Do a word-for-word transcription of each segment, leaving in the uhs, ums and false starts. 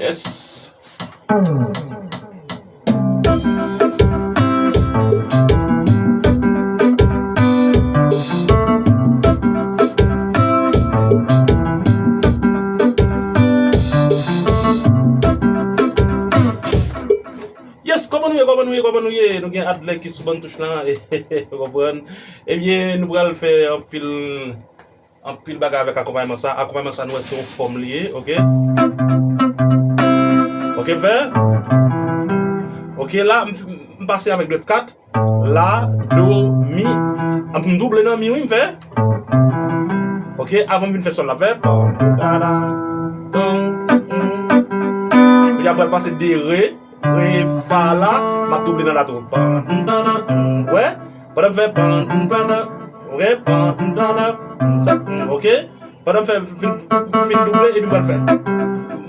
Yes. Yes, kòman nou ye, kòman nou ye, kòman nou ye? Nou gen Adler ki sou bann touch lan, ou konprann? Ebyen, nou pral fè anpil, anpil bagay avèk akonpayman sa. Akonpayman sa, nou wè se yon fòm li ye, oke? Oke, m fè? Oke, la, m, m pase avèk dwèt kat. La, do, mi. M double nan mi, wi, m fè. Oke, avan m vin fè sòl la, m fè. Pam, da, da, pam, pam. Kounya m pral pase de re. Re, fa la, m ap double nan la tou. Pan, m, pa, la, m, wè? Pandan m fè pan, m, pa, la, wè? Pan, m, pa, la, m, sa, m, oke? Pandan m fè, fin, fin double, epi m pral fè,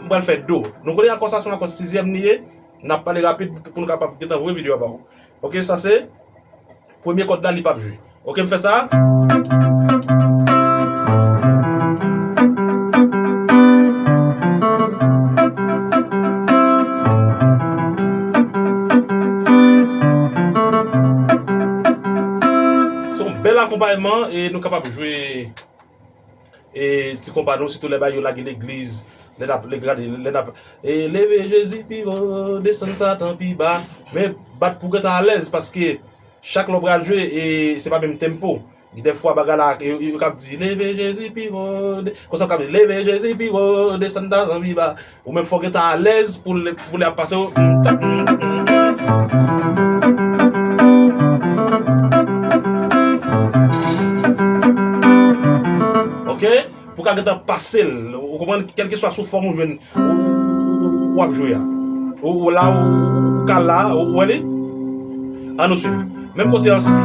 m pral fè do. Nou konnen akò sa se yon akò sizyèm li ye. N ap pale rapid pou nou kapab gentan voye videyo a ba ou. Oke, sa se premye kòd la, li p ap jwe. Oke, m fè sa. Se yon bèl akonpayman e nou kapab jwe e ti konpa nou, sitou lè bagay yo lage legliz, lè n ap, lè gade, lè n ap, e leve Jezi pi wo, desann Satan pi ba. Men bat pou w gentan alèz, paske chak lè w pral jwe, e se pa menm tempo. Gen dèfwa bagay la, yo, yo, yo k ap di, leve Jezi pi wo, de-, konsa w k ap di, leve Jezi pi wo, desann Satan pi ba. Ou menm fò w gentan alèz pou lè, pou lè ap pase w. Oke? Pou w ka gentan pase l. Ou konprann? Kèlkeswa sou fòm ou jwenn, ou, ou, ou ap jwe a. Ou, ou la, ou, ou ka la, ou, ou wè li? Ann nou swiv. Menm kote an si.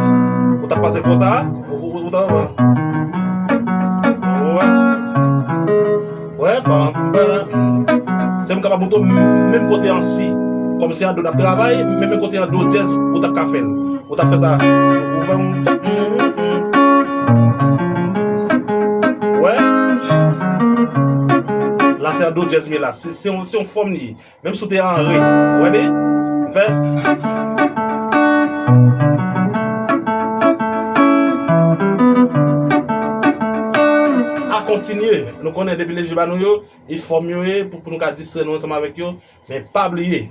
Ou t ap pase konsa, ou, ou, ou t ap, ou wè? Wè, pa, pa, se m kapab monte menm kote an si. Kòm se an do n ap travay, men menm kote an do dyèz, ou t ap ka fè l. Ou t ap fè sa. Ou fè yon. Wè? La, se an do dyèz, men la. Se, se yon, se yon fòm li ye. Menm si w te an re, ou wè li? M fè. A kontinye. Nou konnen depi leje ba nou yo, e fòm yo ye, pou, pou nou ka distrè nou ansanm avèk yo. Men pa bliye,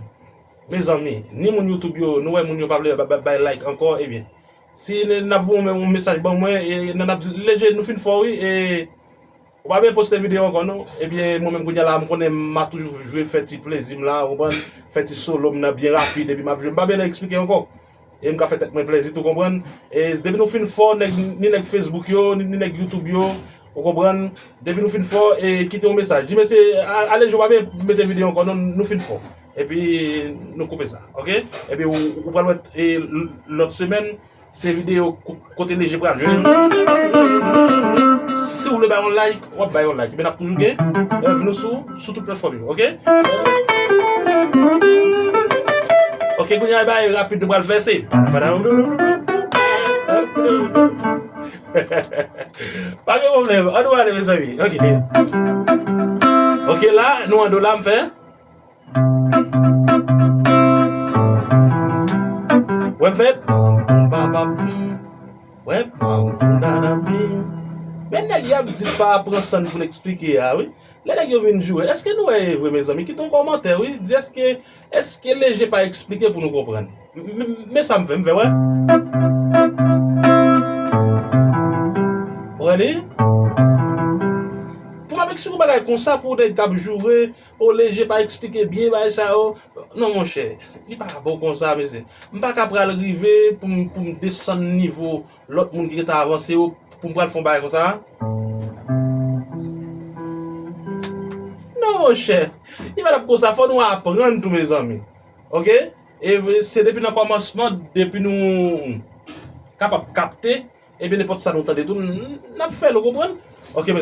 mezanmi, ni moun YouTube yo, nou wè moun yo pa vle ba-, ba-, bay like ankò, ebyen, si n, n ap voye yon, yon mesaj ban mwen, e n, n ap leje, nou fin fò, wi, e Ou pa bezwen poste videyo ankò non. Ebyen, mwen menm kounye a la, m konnen m a toujou jwe fè ti plezi m la, ou konprann? Fè ti solo m nan byen rapid, epi m ap jwe. M pa bezwen eksplike ankò. E m ka fè tèt mwen plezi tou, konprann? E depi nou fin fò, nèg, ni nèg Facebook yo, ni, ni nèg YouTube yo, ou konprann? Depi nou fin fò, e kite yon mesaj. Di mesye, a-, ale jwe, w pa bezwen mete videyo ankò non, nou fin fò. Epi nou koupe sa, oke? Epi ou, ou pral wè, e, l-, lòt semèn, Se videyo ko-, kote Leje pral jwe. Si, si w vle bay yon like, w ap bay yon like. Men n ap toujou gen live nou sou, sou tout platfòm yo, oke? Oke, kounye a, bay rapid nou pral fè se. Pa gen pwoblèm. Ann nou ale, mezanmi. Oke. Oke, la, nou an do la, m fè. Wè m fè. Wè. Men nèg y ap di pa pran san pou l eksplike a, wi. Lè nèg yo vin joure, èske nou wè e vre, mezanmi? Kite yon kòmantè, wi. Di èske, èske Leje pa eksplike pou nou konprann? M-, m-, men sa m fè, m fè, wè. Wè li? Pou m ap eksplike yon bagay konsa pou nèg k ap joure, O Leje pa eksplike byen bagay sa yo. Non, monchè, li pa bon konsa, mesye. M pa ka pral rive pou m, pou m desann nivo lòt moun ki gentan avanse yo, pou m pral fè yon bagay konsa. Non, monchè, li pa t ap konsa. Fò nou aprann tou, mezanmi. Oke? E se depi nan kòmansman, depi nou kapab kapte, Ebyen, nenpòt sa nou tande tou, n, n ap fè l, ou konprann? Oke, mezanmi.